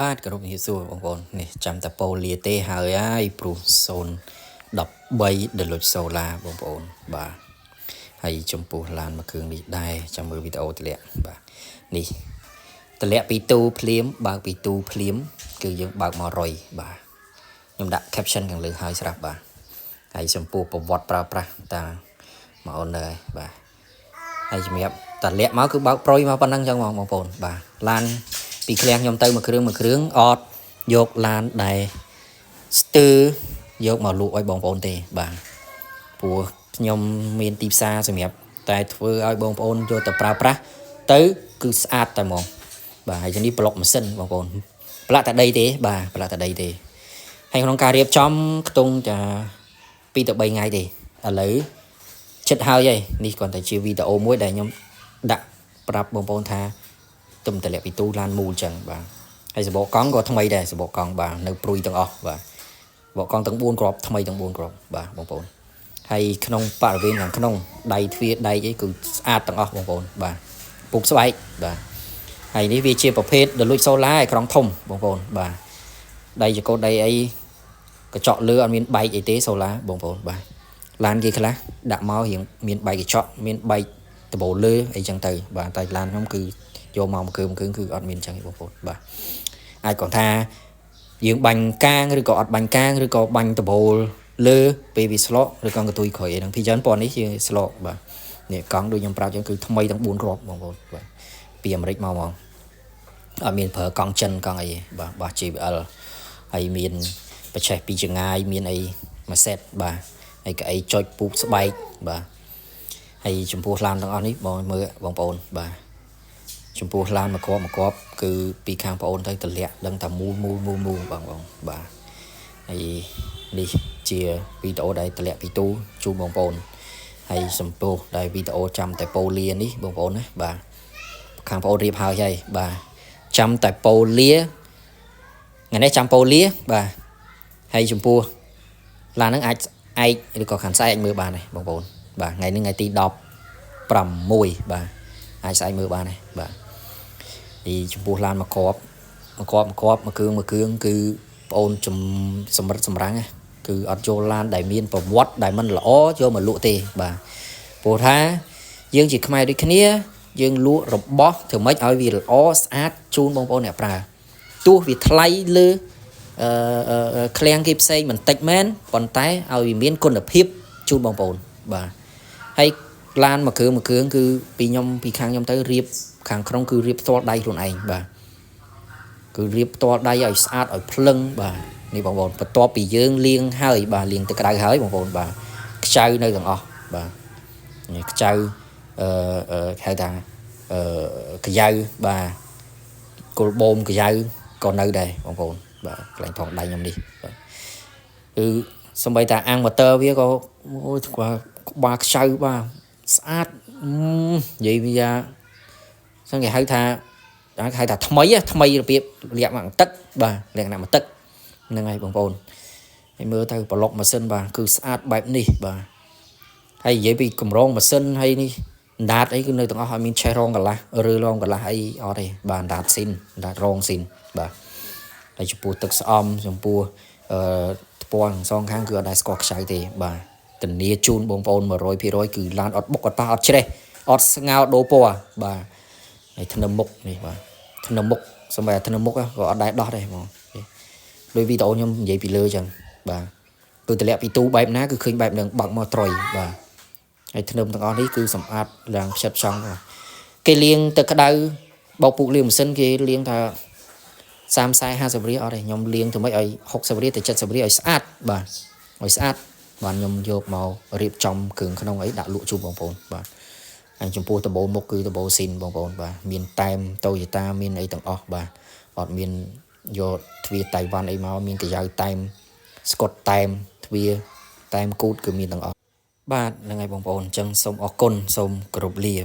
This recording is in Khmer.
បាទគោរពជំរាបសួរបងប្អូននេះចាំតែប៉ូលាទេហើយហើយព្រោះ013 Deluxe Solar បងប្អូនបាទហើយចំពោះឡានមួយគ្រឿងនេះដែរចាំមើលវីដេអូតម្លាក់បាទនេះតម្លាក់ពីទូភ្លាមបើកពីទូភ្លាមគឺយើងបើកមករយបាទខ្ញុំដាក់ caption ខាងលើហើយស្រាប់បាទហើយចំពោះប្រវត្តិប្រើប្រាស់តាមកអូនដែរបាទហើយជំរាបតម្លាក់មកគឺបើកប្រុយមកប៉ុណ្ណឹងចឹងបងប្អូនបាទឡានពីឃ្លាំងខ្ញុំទៅមួយគ្រឿងមួយគ្រឿងអត់យកឡានដែលស្ទើរយកមកលក់ឲ្យបងប្អូនទេបាទព្រោះខ្ញុំមានទីផ្សារសម្រាប់តែធ្វើឲ្យបងប្អូនយកទៅប្រើប្រាស់ទៅគឺស្អាតតែហ្មងបាទហើយនេះប្លុកម៉ាស៊ីនបងប្អូនប្រឡាក់តែដីទេបាទប្រឡាក់តែដីទេហើយក្នុងការរៀបចំខ្ទង់ចា2ទៅ3ថ្ងៃទេឥឡូវចិត្តហើយហើយនេះគ្រាន់តែជាវីដេអូមួយដែលខ្ញុំដាក់ប្រាប់បងប្អូនថា ទំតម្លាក់ពីទូឡានមូលចឹងបាទហើយសបកកង់ក៏ថ្មីដែរសបកកង់បាទនៅព្រួយទាំងអស់បាទសបកកង់ទាំង4គ្រាប់ថ្មីទាំង4គ្រាប់បាទបងប្អូនហើយក្នុងបរិវេណខាងក្នុងដៃទ្វារដែកអីគឺស្អាតទាំងអស់បងប្អូនបាទពុកស្បែកបាទហើយនេះវាជាប្រភេទ Deluxe Solar អេក្រង់ធំបងប្អូនបាទដៃចកោតដៃអីកញ្ចក់លើអត់មានបែកអីទេ Solar បងប្អូនបាទឡានគេខ្លះដាក់មករៀងមានបែកកញ្ចក់មានបែកដបូលលើអីចឹងទៅបាទតែឡានខ្ញុំគឺយកមកមួយគ្រឿងមួយគ្រឿងគឺអត់មានចឹងទេបងប្អូនបាទអាចគាត់ថាយើងបាញ់កាងឬក៏អត់បាញ់កាងឬក៏បាញ់ដបូលលើពេលវាស្លកឬក៏កន្ទុយក្រោយអីហ្នឹងពីច្រើនពណ៌នេះជាស្លកបាទនេះកង់ដូចខ្ញុំប្រាប់ចឹងគឺថ្មីទាំង4គ្រាប់បងប្អូនបាទពីអាមេរិកមកហ្មងអត់មានប្រើកង់ចិនកង់អីទេបាទបាទ JBL ហើយមានបច្ចេះពីចងាយមានអីមួយសេតបាទហើយកៅអីចុចពូកស្បែកបាទហើយចំពោះឡានទាំងអស់នេះបងមើលបងប្អូនបាទចំពោះឡានមួយគ្រាប់មួយគ្រាប់គឺពីខាងបងប្អូនទៅតម្លាក់ដឹងថាមូលមូលមូលមូលបងប្អូនបាទហើយនេះជាវីដេអូដែលតម្លាក់ពីទូជូនបងប្អូនហើយសំពោះដែលវីដេអូចាំតែប៉ូលានេះបងប្អូនណាបាទខាងបងប្អូនរៀបហើយហើយបាទចាំតែប៉ូលាថ្ងៃនេះចាំប៉ូលាបាទហើយចំពោះឡានហ្នឹងអាចឯកឬក៏ខាងស្អែកមើលបានដែរបងប្អូនបាទថ្ងៃនេះថ្ងៃទី16បាទអាចស្អែកមើលបានដែរបាទពីចំពោះឡានមួយគ្រាប់មួយគ្រាប់មួយគ្រាប់មួយគ្រឿងមួយគ្រឿងគឺបងអូនចំសម្រិតសម្រាំងណាគឺអត់ចូលឡានដែលមានប្រវត្តិដែលមិនល្អយកមកលក់ទេបាទព្រោះថាយើងជាខ្មែរដូចគ្នាយើងលក់របស់ធ្វើម៉េចឲ្យវាល្អស្អាតជូនបងប្អូនអ្នកប្រើទោះវាថ្លៃលើអឺឃ្លាំងគេផ្សេងបន្តិចមែនប៉ុន្តែឲ្យវាមានគុណភាពជូនបងប្អូនបាទហើយឡានមួយគ្រឿងមួយគ្រឿងគឺពីខ្ញុំពីខាងខ្ញុំទៅរៀបខាងក្នុងគឺរៀបផ្ទាល់ដៃខ្លួនឯងបាទគឺរៀបផ្ទាល់ដៃឲ្យស្អាតឲ្យភ្លឹងបាទនេះបងប្អូនបន្ទាប់ពីយើងលាងហើយបាទលាងទឹកក្តៅហើយបងប្អូនបាទខ្ចៅនៅទាំងអស់បាទនេះខ្ចៅអឺហៅថាអឺកាយ៉ៅបាទគល់បូមកាយ៉ៅក៏នៅដែរបងប្អូនបាទកន្លែងថងដៃខ្ញុំនេះបាទគឺសំបីតាអាំងម៉ូទ័រវាក៏អូយក្បាលក្បាលខ្ចៅបាទស្អាតនិយាយវាសឹងគេហៅថាគេហៅថាថ្មីថ្មីរបៀបលក្ខណៈទឹកបាទលក្ខណៈមកទឹកហ្នឹងហើយបងប្អូនហើយមើលទៅប្លុកម៉ាស៊ីនបាទគឺស្អាតបែបនេះបាទហើយនិយាយពីកម្រងម៉ាស៊ីនហើយនេះអណ្ដាតអីគឺនៅទាំងអស់អត់មានឆេះរងកន្លះឬរងកន្លះអីអត់ទេបាទអណ្ដាតស៊ីនអណ្ដាតរងស៊ីនបាទហើយចំពោះទឹកស្អំចំពោះអឺថ្ពាល់សងខាងគឺអត់ដែលស្គាល់ខ្ចៅទេបាទធានាជូនបងប្អូន100%គឺឡានអត់បុកអត់ប៉ះអត់ច្រេះអត់ស្ងោដូរពណ៌បាទហើយធ្នឹមមុខនេះបាទធ្នឹមមុខសម្រាប់ធ្នឹមមុខក៏អត់ដែលដោះដែរហ្មងដោយវីដេអូខ្ញុំនិយាយពីលើចឹងបាទគឺតម្លាក់ពីទូបែបណាគឺឃើញបែបនឹងបើកមកត្រុយបាទហើយធ្នឹមទាំងអស់នេះគឺសម្អាតឡើងផ្ចិតផ្ចង់បាទគេលាងទឹកក្តៅបោកពុកលាងម៉ាស៊ីនគេលាងថា30 40 50រៀលអត់ទេខ្ញុំលាងធ្វើម៉េចឲ្យ60រៀលទៅ70រៀលឲ្យស្អាតបាទឲ្យស្អាតបាទខ្ញុំយកមករៀបចំគ្រឿងក្នុងអីដាក់លក់ជូនបងប្អូនបាទហើយចំពោះដបូលមុខគឺដបូលស៊ីនបងប្អូនបាទមានតែម Toyota មានអីទាំងអស់បាទអត់មានយកទ្វារតៃវ៉ាន់អីមកមានកាយ៉ៅតែមស្កុតតែមទ្វារតែមគូតគឺមានទាំងអស់បាទហ្នឹងហើយបងប្អូនអញ្ចឹងសូមអរគុណសូមគោរពលា។